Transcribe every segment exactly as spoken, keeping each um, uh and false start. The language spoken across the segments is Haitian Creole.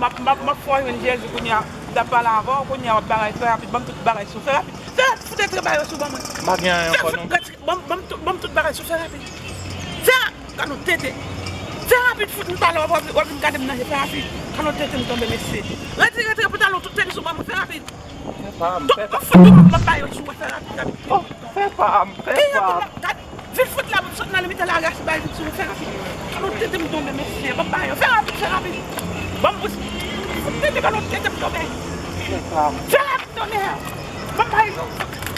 M ap, m ap, m ap fè w jwenn Jezi kounye a. M t ap pale avè w, kounye a w ap bagay fè rapid. Ban m tout bagay sou, fè rapid. Fè rapid, fout rete bagay yo sou ban mwen. M pa gen anyen ankò non. Ban m tout, ban m tout bagay sou, fè rapid. Fè rapid, gad yon tete. Fè rapid, fout m pale, w ap, w ap vin gade m nan je, fè rapid. Gad yon tete m tonbe, mesye. Retire, retire pantalon, tout teni sou ban mwen, fè rapid. Fè pa m, fè pa. Fout m ap bay yo sou, fè rapid, rapid. Oh, fè pa m, fè pa m. Vin fout la, m sot nan limite la, rach bay vin sou, fè rapid. Alò, tete m tonbe, mesye, ban m bay yo, fè rapid, fè rapid. Ban m pous, fout tete, alò, tete m tonbe. Fè pa m. Fè rapid, tonè. Ban m bay yo.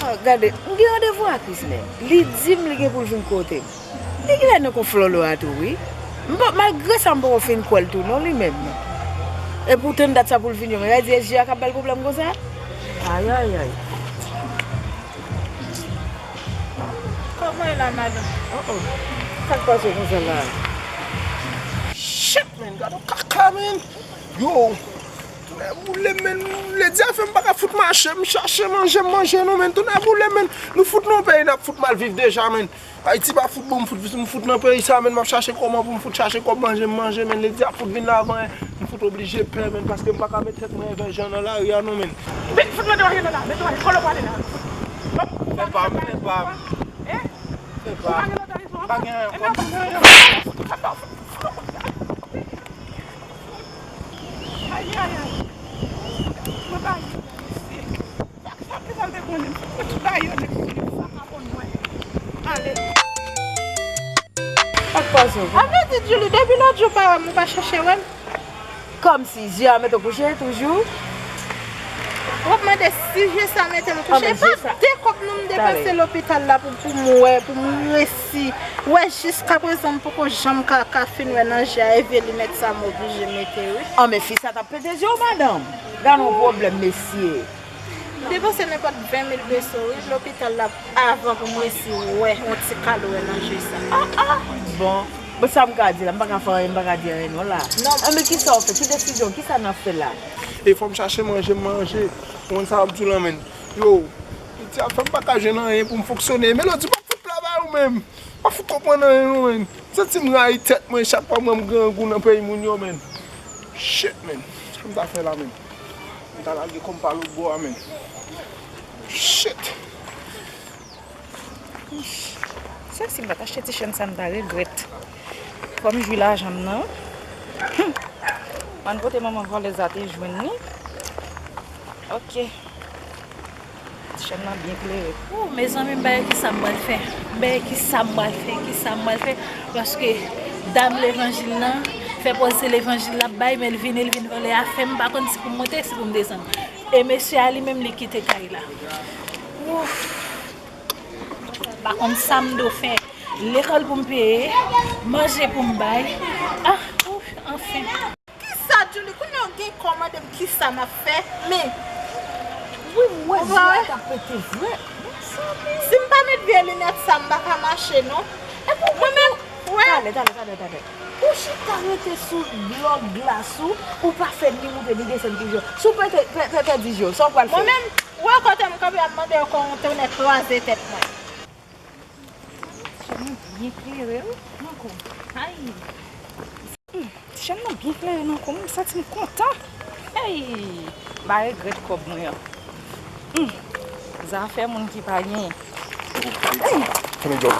Ah, gade, m gen randevou ak Chris menm. Li di m li gen pou l vin kote m. Li genlè nan kon flolo a tou, wi. M pa, malgre sa, m poko fin kwè l tou, non, li menm. Epi w tann dat sa pou l vini, men sa di S J a k ap ba l pwoblèm konsa? Ayayay. Kòman e la, madanm? Oh, oh. Sa k pase konsa la? Shit, man, gade yon kaka, man. Yo, tonnè boule, man. Ledi a fè m pa ka fout mache, m chache manje, m manje non, man. Tonnè boule, man. Nou fout nan yon peyi n ap fout mal viv deja, man. Ayiti pa fout bon, m fout, m fout nan peyi sa, man. M ap chache kòman pou m fout chache kòb manje, m manje, man. Ledi a fout vin la avan, m fout oblije pè, man, paske m pa ka met tèt mwen envè jan nan lari a, non, man. Fout mete w nan la, mete w kolo pale la. Fè pa m, fè pa m. Fè pa m. Pa gen anyen, pa gen anyen. Ayayay. Mwen pa mesye. Sa, sa ki sa l te konnen? Mwen tout bagay yo nèk fini, sa pa konn mwen. Ale. Sa k pase w? A vle di, Julie, depi lòt jou pa wè m, ou pa chèche wè m? Kòmsi, je a mete w kouche toujou? W ap mande si je sa mete m kouche? E pa de kòb non m depanse lopital la pou, pou m wè, pou m resi wè. Jiskaprezan, m poko janm ka, ka fin wè nan je a, e vye linèt sa m oblije mete, wi. An, men fi sa t ap pete je w, madanm. Gade yon pwoblèm, mesye. M depanse nenpòt ven mil peso, wi, lopital la, avan pou m resi wè yon ti kal wè nan je sa. Ah, ah, bon. Bon, sa m ka di la, m pa ka fè anyen, m pa ka di anyen non la. Non. Anben, kisa w fè? Ki desizyon? Kisa n ap fè la? E fò m chache manje, m manje. Ou konn sa w ap di w lan, menn. Yo, piti ap fè m pa ka jwenn anyen pou m fonksyone. Melodi, pa fout travay ou menm. Pa fout konprann anyen non, menn. M santi m rayi tèt mwen chak fwa m wè m grangou nan peyi moun yo, menn. Shit, menn. Sa m ta fè la, menn? M ta lage kò m pa lòt bò a, menn. Shit. Sa si m pa t achte ti chèn sa, m ta regrèt. Fò m jwi lajan m nan. Hum. Ann kote manman vòlèz la te jwenn li. Ok. Ti chèn nan byen klere. Ou, mezanmi, m pa wè kisa m pral fè. M pa wè kisa m pral fè, kisa m pral fè. Paske dam levanjil lan fè pòz se levanjil l ap bay, men l vini, l vin vòlè afè m, m pa konn si pou m monte, si pou m desann. E mesye a li menm, li kite kay la. Ouf. Pa konn sa m dwe fè. Lekòl pou m peye, manje pou m bay. Ah, ouf, anfen. Kisa, Julie? Kounye a w gen kò mande m kisa m ap fè? Men, wi, m wè je a t ap pete vre. Si m pa met vye linèt sa, m pa ka mache, non. Epi w mwen menm, wè. Talè, talè, talè, talè. Ou chita rete sou blòk glas ou, ou pa fè ni moute ni desann pou je w. Si w pèdi je w, sa w pral fè? Mwen menm, wè kote m kanpe ap mande yo kon yon tonè kraze tèt mwen. Chèn nan byen klere, wi, nan kou m. Ay! Hmm, chèn nan byen klere nan kou m, m santi m kontan. Hey! M pa regrèt kòb mwen an. Hmm, zafè moun ki pa genyen. Hey! Fèmen djòl.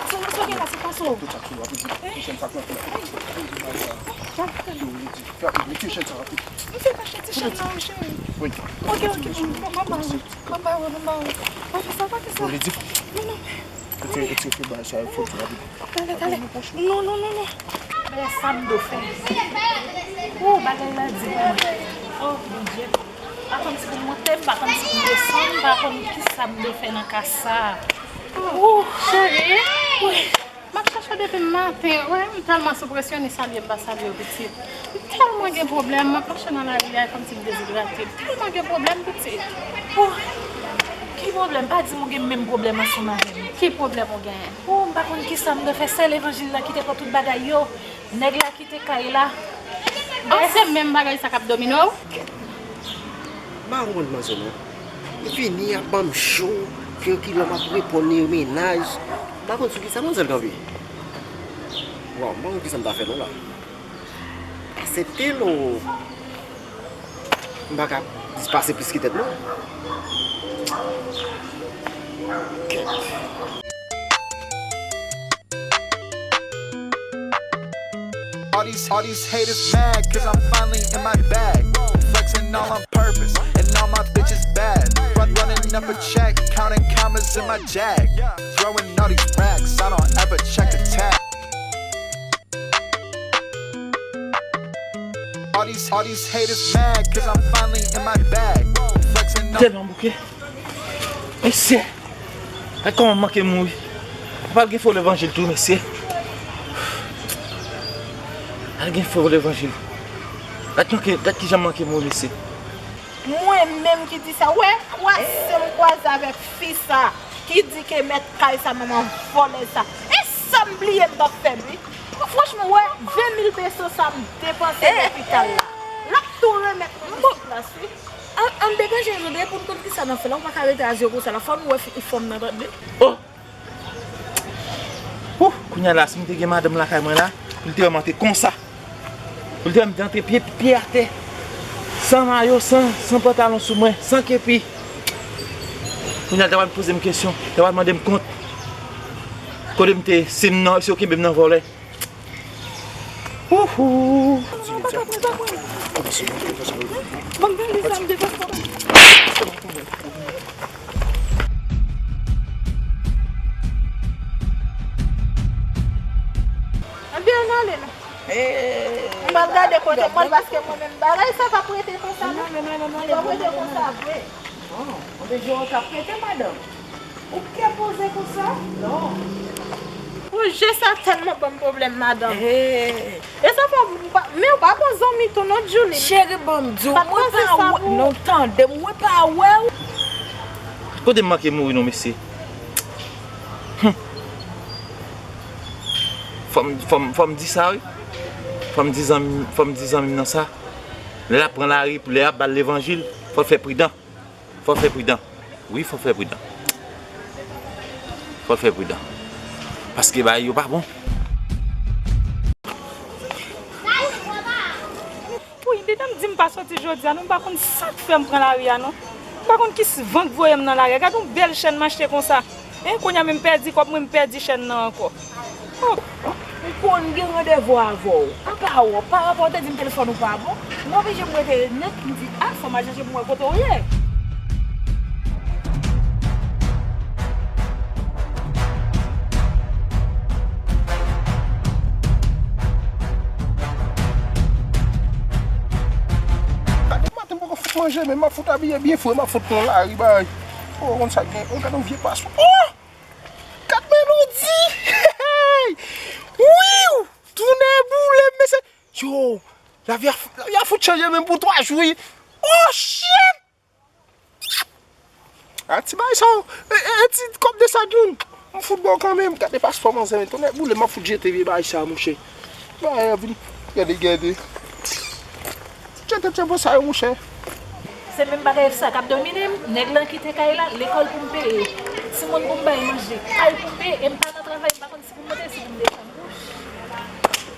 Sa w gen la, se pa sa w. Tout sa ki w ap di, chèn sa k nan kou la. Fè rapid, mete chèn sa rapid. M fèk achte ti chèn nan, wi, cheri. Wi. Ok, ok, bon, bon, bon, bon. Papa, wè, papa, wè. Pa fè sa, pa fè sa. Bon, li di fò. Non, non. Retire, retire, fè bagay sa, fò ti rapid. Talè, talè. Non, non, non, non. Men sa m dwe fè. Oh, bagay la di mwen. Oh, Bondye. Pa konn si pou m monte, m pa konn si pou m desann, m pa konn kisa m dwe fè nan ka sa. Oh, cheri. Wi. M ap chèche w depi maten. Wè, m tèlman sou presyon, ni salye m pa salye w, pitit. M tèlman gen pwoblèm, m ap mache nan lari a, e kòmsi m dezidrate. M tèlman gen pwoblèm, pitit. Oh, ki pwoblèm? Pa di m ou gen menm pwoblèm ansanm avè m. Ki pwoblèm ou genyen? Oh, m pa konn kisa m dwe fè. Sè levanjil la ki te pran tout bagay yo. Nèg la kite kay la. Oh, se menm bagay sa k ap domine w? M pa konprann manzè non. Li vini ap ban m cho, trankilman m ap reponn li mennaj. M pa konn sou kisa manzè l kanpe. Bon, m pa konn kisa m ta fè non la. Aksepte l ou m pa ka pase plis ki tèt mwen. Kèt. All these, all these haters mad, cause I'm finally in my bag. Flexing all on purpose, and all my bitches bad. Run, running up a check, counting commas in my jag. Throwing all these racks, I don't ever check the tag. All these, all these haters mad, cause I'm finally in my bag. Flexing all Tèlman bouke. Mesye, gad kòman m manke mouri. Pral gen fo levanjil tou, mesye. Pral gen fo levanjil. Gad manke, gad kijan m manke mouri, mesye. Mwen menm ki di sa, wè, kwase m kwaze avèk fi sa, ki di ke mèt kay sa, manman vòlè sa. E sa m bliye m t ap fè, wi. Franchman, wè, ven mil peso sa m depanse lopital la. L ap tou remèt mwen sou plas, wi. An, an degaje nou de pou n konn kisa n ap fè la, ou pa ka rete a zye konsa la, fò nou wè fi, fanm nan tande. Oh! Huh, kounye a la, si m te gen madanm lakay mwen la, pou l te wè m antre konsa. Pou l te wè m te antre pye, pye atè. San mayo, san, san pantalon sou mwen, san kepi. Kounye a l ta pral poze m kesyon, ta pral mande m kont. Kote m te, si m nan, si yo kenbe m nan vòlè. Huhu. Ban m gade sa m te fè. Ebyen, ann ale la. M pral gade kote mwen, paske mwen menm bagay sa p ap rete konsa non. Li p ap rete konsa vre. Bon, on de jou w t ap rete, madanm. Ou k poze konsa? Non. Pwojè sa tèlman ban m pwoblèm, madanm. E sa fè w pa, men w pa bon zanmi tou non, Djouline. Cheri, ban m di w, mwen pa wè, non, tande m, mwen pa wè w. Kote m manke mouri non, mesye. Humm. Fò m, fò m, fò m di sa, wi. Fò m di zanmi, fò m di zanmi m nan sa. Lè l ap pran lari, lè y ap ba l levanjil, fò l fè pridan. Fò l fè pridan. Wi, fò l fè pridan. Fò l fè pridan. Paske bagay yo pa bon. Wi, detan m di m pa soti jodi a, non, m pa konn sa k fè m pran lari a, non. M pa konn ki s-, van k voye m nan lari a. Gade yon bèl chèn m achte konsa. Hein, kounye a menm pèdi kòb mwen, m pèdi chèn nan ankò. Oh. M konn gen randevou avè w. Apa w, pa rapò w te di m telefòn ou pa bon, m oblije m rete nèt, m di, a, fò m al chèche pou m wè kote w ye. Gade maten m poko fout manje, men m ap fout abiye byen fre, m ap fout pran lari bay. Oh, konn sa gen, oh, gade yon vye paswa. Oh! Gad melodi! Hey! Wiw! Tounen boule, mesye! Yo! Lavi a, lavi a fout chanje menm pou twa jou, wi. Oh, shit! A ti bagay sa, e, e, e ti kòb de sa djoun. M fout ba w kanmenm. Gade paspò manzè, men tonnè boule, m ap fout jete vye bagay sa, monchè. Bagay a vin, gade, gade. Tchè, tchè, tchè, bon sa yo, monchè. Se menm bagay sa k ap domine m. Nèg lan kite kay la, lekòl pou m peye, timoun pou m bay manje, kay pou m peye, e m pa nan travay, m pa konn si pou m monte, si pou m desann.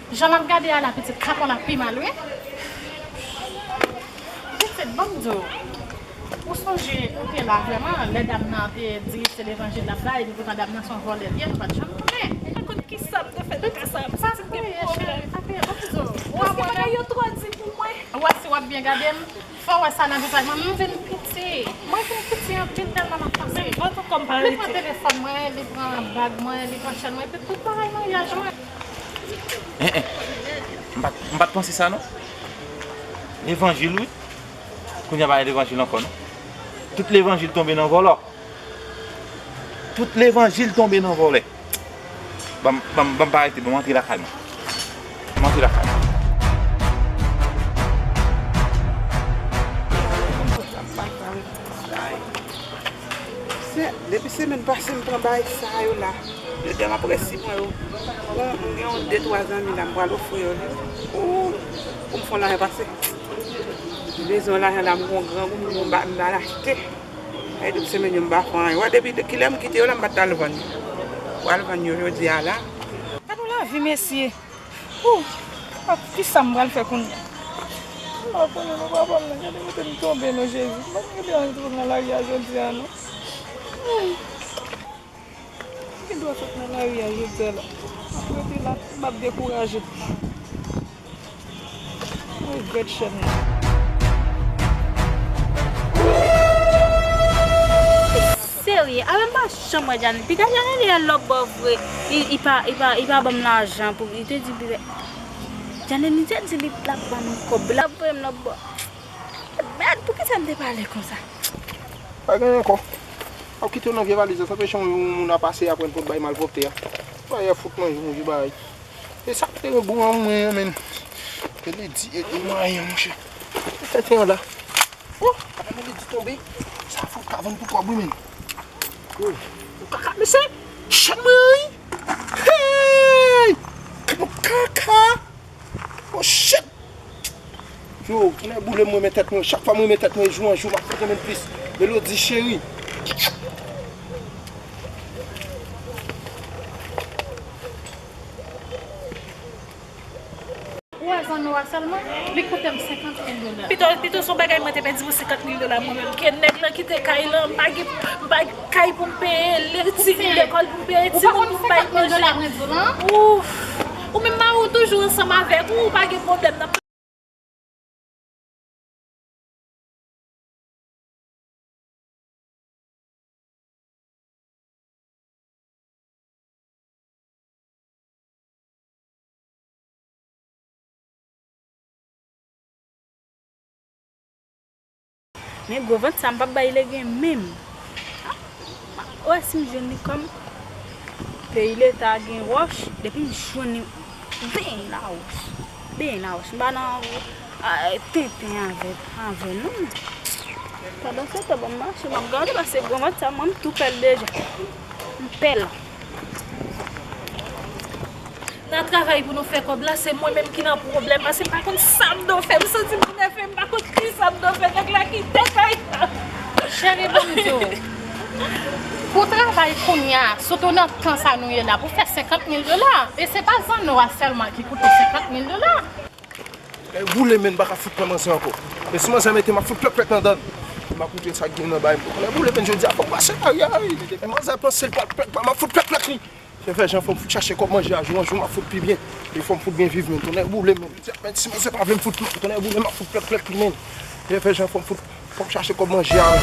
Jan m ap gade a la, pitit, kapon la pi mal, wi. Pitit, ban m di w, ou sonje, ou te la vrèman, lè dam nan te di se levanjil l ap bay, epi poutan dam nan se yon vòlè l ye, nou pa t janm konnen. M pa konn kisa m te fè nan ka sa, pitit, gen pwoblèm. Pa kriye, cheri, pa kriye, ban m di w. Paske bagay yo twò di pou mwen. Ou wè si w ap byen gade m? Fò w wè sa nan vizaj mwen, m vin piti. Mwen vin piti anpil tèlman m ap panse. Menm vant ou kò m pa rete. Li pran telefòn mwen, li pran bag mwen, li pran chèn mwen, epi tout bagay maryaj mwen. En, en. M pa t, m pa t panse sa, non. Levanjil, wi. Kounye a pa gen levanjil ankò, non. Tout levanjil tonbe nan vòlò. Tout levanjil tonbe nan vòlè. Ban m, ban m, ban m pa rete, ban m antre lakay mwen. Ban m antre lakay mwen. Se, depi semèn pase m pran bagay sa yo la. Yo di m ap resi pran yo. Bon, m gen yon de twa zanmi la, m pral ofri yo li. Pou, pou m fè yon lajan pase. M bezwen yon lajan la, m gon grangou, m gon ba, m ba l achte. Ay, depi semèn yo m pa fè anyen. Wè, depi kilè m kite yo la, m pa t al vann yo. Pral vann yo jodi a la. Gad yon lavi, mesye. Ou, Kisa m pral fè kounye a? M pa konnen non, papa m nan, gade kote m tonbe non, Jezi. M pa t gen dwa sot nan lari a jodi a non. M gen dwa sot nan lari a jodi a la. M ap rete la, m ap dekouraje. Mwen regrèt chèn nan. Serye, avè m pa janm wè Janine. Piga Janine al lòt bò vre. Li, li pa, li pa, li pa ban m lajan pou, li te di piga. Janine, li te di li, l ap ban m kòb, l ap voye m lòt bò. Mèd, poukisa m te pale konsa? Pa gen ankò. W ap kite w nan vye valiz la, sa fè chan yon moun ap pase apre l pot bay malpwòpte a. Bayè fout manje yon vye bagay. E sa k te gen bon an mwen an, menn. E li di, e, e mwayen, monchè. E tenten an la. Oh, gade men li di tonbe. Sa fout ka vann pou kòb wi, menn. Oh, yon kaka, mesye. Chan mwen, wi. Hey! Yon kaka. Oh, shit. Yo, tonnè boule m renmen tèt mwen. Chak fwa m renmen tèt mwen, jou an jou, m ap fè renmen plis. Melody cheri. Ou wè zanno a sèlman, li koute m senkant mil dola. Pito, pito se yon bagay mwen te pèdi pou senkant mil dola mwen menm. Ke nèg lan kite kay lan, m pa gen, m pa gen kay pou m peye, le, ti lekòl pou m peye, timoun pou m bay manje. Ou pa konn senkant mil dola mwen di w lan? Ouf! Ou menm mari w toujou ansanm avèk ou, ou pa gen pwoblèm nan. Men gwo vant sa m p ap bay legen menm. Ou wè si m jwenn li kòm peyi leta gen wòch, depi m jwenn li, benyen nan wòch. Benyen nan wòch. M pa nan, ah, tenten avè, avè l non. Pandan se tan, ban m mache, m ap gade, paske gwo vant sa, mwen, m tou pè l deja. M pè l. N a travay pou nou fè kòb la, se mwen menm ki nan pwoblèm, paske m pa konn sa m dwe fè, m santi m enève, m pa konn kisa m dwe fè, nèg la kite kay la. Cheri, ban m di w, pou travay kounye a, sitou nan tan sa nou ye la, pou fè senkant mil dola, e se pa zanno a sèlman ki koute senkant mil dola. Lè boule, men, m pa ka fout pran manzè ankò. Men si manzè mete m, m ap fout plèk plèk nan dan l. M ap montre sa k gen nan bay m. Lè boule, men, jodi a fò m pase lari a, wi. Depi manzè panse l pral plèk, m ap fout plèk plèk li. Jè fè jan fò m fout chache kòb manje a, jou an jou m ap fout pi byen. E fò m fout byen viv, men, tonnè boule, men. Men si manzè pa vle m fout, tonnè boule, m ap fout plèk plèk li, men. Jè fè jan fò m fout, fò m chache kòb manje a, men.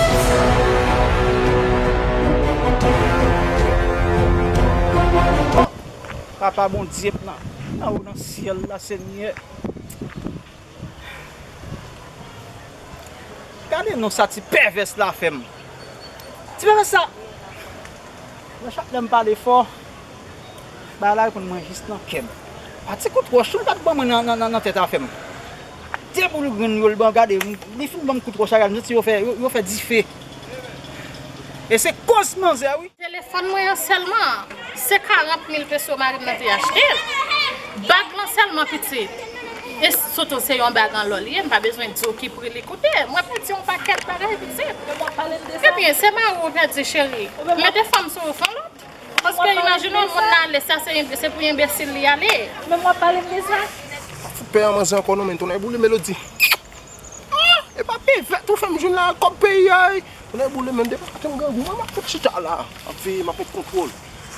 Papa Bondye k nan, nan wo nan syèl la, Senyè. Gade non sa ti pèvès la fè m. Ti pèvès sa, nan chak lè m pale fò, bagay la reponn mwen jis nan kè m. A ti kout wòch tou l t ap ban mwen nan, nan, nan, nan tèt afè m. De boul grenn yo l ban gade, li fin ban m kout wòch la, gade, m santi yo fè, yo, yo fè dife. E se koz manzè wi. Telefòn mwen an sèlman, se karant mil peso mari m nan te achte l. Bag lan sèlman pitit. E sitou se yon bag an lò li ye, m pa bezwen di w ki pri li koute. Mwen pèdi yon pakèt bagay pitit. Ebyen, se mari w ou pèdi, cheri. Mete fanm sou ou, fè yon lòt. Paske imajine w, moun nan ale, sa se, se pou enbesil li ale. Men w ap pale m de sa. Fout pè a manzè ankò non, men tonnè boule Melody. Ah, e pa pè vèt ou fè m jwenn la, kòb peyi a, wi. Tonnè boule, menm depi maten m grangou, mwen m ap fout chita la. M ap veye, m ap met kontwòl.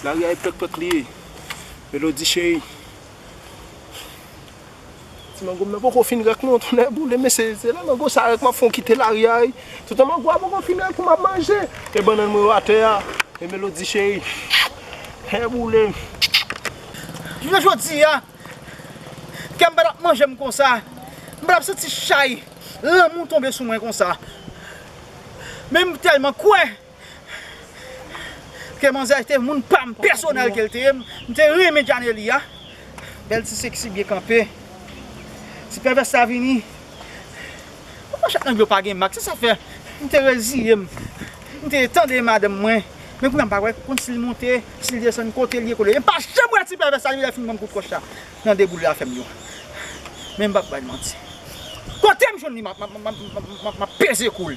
Lari a e plèk plèk li ye. Melody cheri. Ti mango m nan poko fin rèk non, tonnè boule, men se, se lè mango sa rèk m ap fè w kite lari a, wi. Toutan mango a poko fin rèk pou m ap manje. E bannann mwen yo atè a. E Melody cheri. Tonnè boule. Jounen jodi a, kè m pa t ap manje m konsa. M pa t ap santi chay lanmou tonbe sou mwen konsa. Men m tèlman kwè ke manzè te moun pa m pèsonèl ke l te ye, m te renmen Janely a. Bèl ti seksi byen kanpe. Ti pèvès sa vini. Mwen chak nan yo pa gen mak, se sa fè m te reziye m. M te tande madanm mwen. Men kounye a m pa kwè konn si l monte, si l desann, kote l ye, kote l ye. M pa janm wè ti pèvès sa, li lè fin ban m kout wòch la nan de boul la fè m yo. Men m p ap bay manti. Kote m jwenn li, m ap, m ap, m ap, m ap, m ap, m ap peze kou l.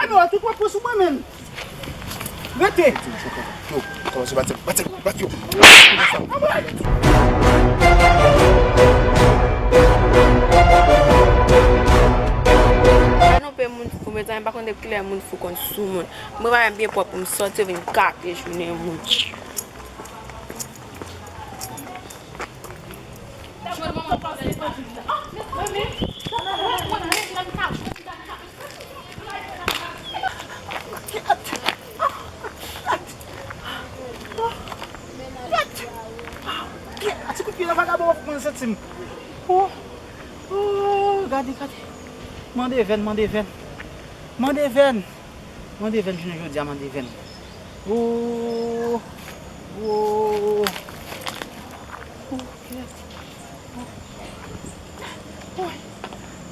Anmwey, tout w ap pran sou mwen menm. Rete. Yo, kòmanse bat, bat, bat yo. Pa twonpe moun fou, mezanmi, pa konn depi kilè moun fou konn sou moun. Mwen pa menm byen pwòp pou m sòti, yo vin gate jounen moun. Kèt! Kèt! Kèt! A ti kout pye nan vagabon an fè mwen santi m. Oh! Oh! Gade, gade. Mande vèn, mande vèn. Mande vèn. Mande vèn jounen jodi a, mande vèn. Oh! Oh! Oh, kèt!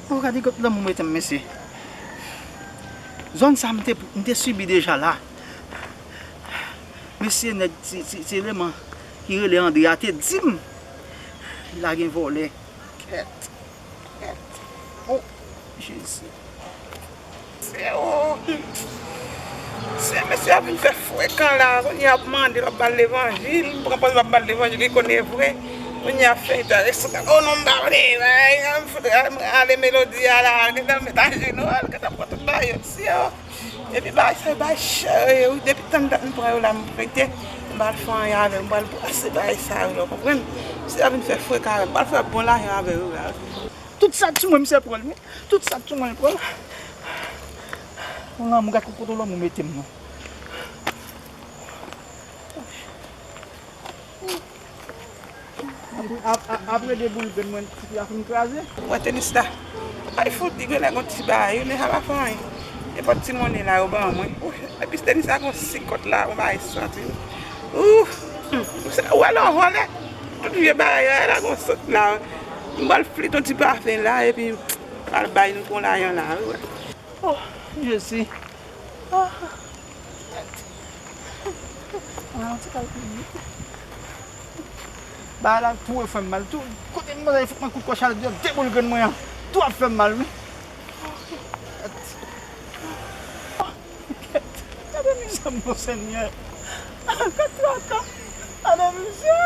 Oh, gade kot lanmou mete m, mesye. Zòn sa m te, m te sibi deja la. Mesye, nèg ti, ti, ti eleman ki rele Andre a te di m la gen vòlè. Kèt, kèt. Oh, Jezi. Se, oh, se mesye a vin fè frekan la. Kounye a ap mande l ap ba l levanjil. Li pran pòz l ap ba l levanjil, li konnen vre. Kounye a fè enteresan. Oh non, m pa vle. Ale melodi a la. Gentan met ajenou. Al gentan pran tout bagay yo. Se, oh. Epi bagay sa yo, bagay chè yo ye, wi. Depi tann dat m pran yo la, m rete. M pa al fè anyen avè yo. M pral brase bagay sa yo la, w konprann? Misye ap vin fè frekan avè m. M pral fè bon lajan avè yo la, wi. Tout sa k sou mwen, misye pran l, wi. Tout sa k sou mwen, l pran l. Yon lanmou, gad kote yon lanmou mete m, non. Apre, ap-, ap-, apre de boul grenn mwen, ti fi a fin kraze. Mwen tenis la. Ay fout, li genlè gon ti bagay, wi, men sa pa fè anyen. Nenpòt ti monnen la, yo ban mwen. Ou, epi tenis la gon sikòt la, yon bagay santi. Ou, ou se, ou wè lè yon vòlè. Tout vye bagay la, la gon sant la. M pral flit yon ti pafen la, epi al bay nou pou lajan la, wi, wè. Oh, Jezi. Ah. Ah, yon ti kal pi vit. Bagay la tou fè m mal tou. Kote m manzè fout mwen kout kòch al de boul grenn mwen an. Tou ap fè m mal, wi. Monsenyè, ka traka, ale mizè.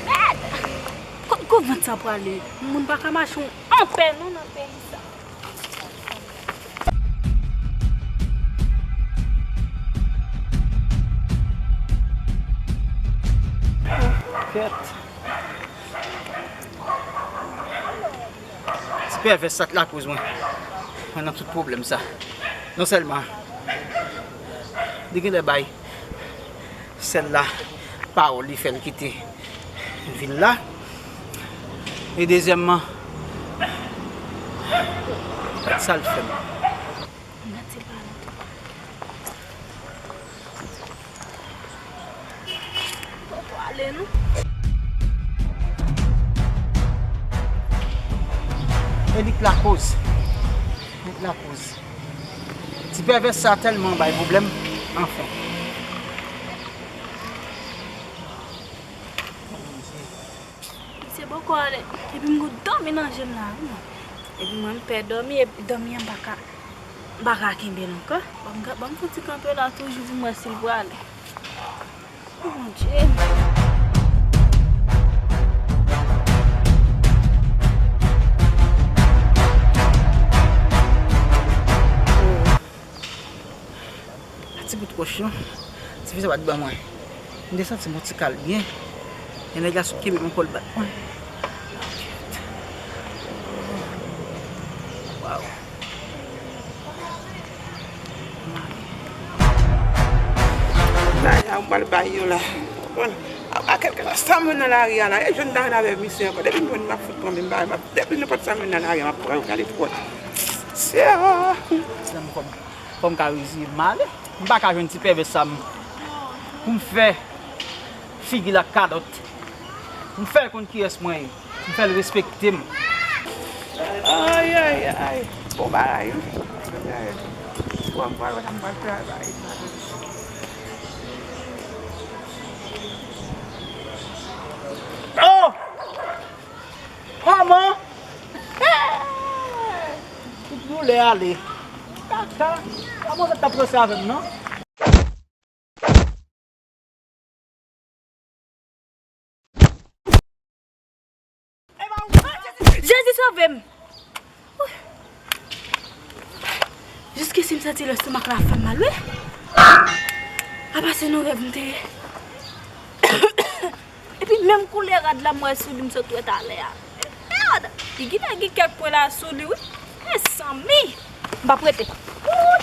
Mèd! Kot gwo vant sa prale? Moun pa ka mache anpè non nan peyi sa. Kèt. Ti pèvès sa k lakoz mwen. Mwen nan tout pwoblèm sa. Non sèlman li genlè bay sèl la pawòl li fè l kite vil la. E dezyèmman, sa l fè m. Gad se pa nou. Poko ale non. E li k lakoz. Li k lakoz. Ti pèvès sa tèlman bay pwoblèm. Anfen. Misye poko ale. Epi m gon dòmi nan je m la wi mwen. Epi mwen m pè dòmi, epi dòmi an m pa ka, m pa ka kenbe l ankò. Ban m, ban m fouti kanpe la toujou pou m wè si l prale. O Bondye. Ti bout wòch non. Ti fi sa pa t ban mwen. M te santi m yon ti kal byen. E nèg la sot kenbe m ankò l bat mwen. Waw. Bagay la, m pral bay yo la. Bon, a, a kèlkeswa sa m wè nan lari a la, e jwenn bagay la avè misye ankò. Depi m jwenn m ap fout pran menm bagay, m ap, depi nenpòt sa m wè nan lari a, m ap pran yo, gade twòt. Se, ah. Fò m ka reziye m ale. M pa ka jwenn ti pèvès sa m pou m fè figi l ak kalòt. M fè l konn kiyès mwen ye. M fè l respekte m. Ay, ay, ay. Bon bagay wi. Ay. Bon, m pral wè sa m pral fè avè l. Oh! Kòman? Tout doulè ale. Kaka. Kòman w t ap ranse avè m non? Jezi sove m! Jiskaske m santi lestomak la fè m mal wi. Apa se nan rèv m te ye. Epi menm koulè rad la m wè sou li m sot wè talè a. Mèd! Li gentan gen kèk pwen la sou li wi. Mezanmi! M p ap rete. Ooh,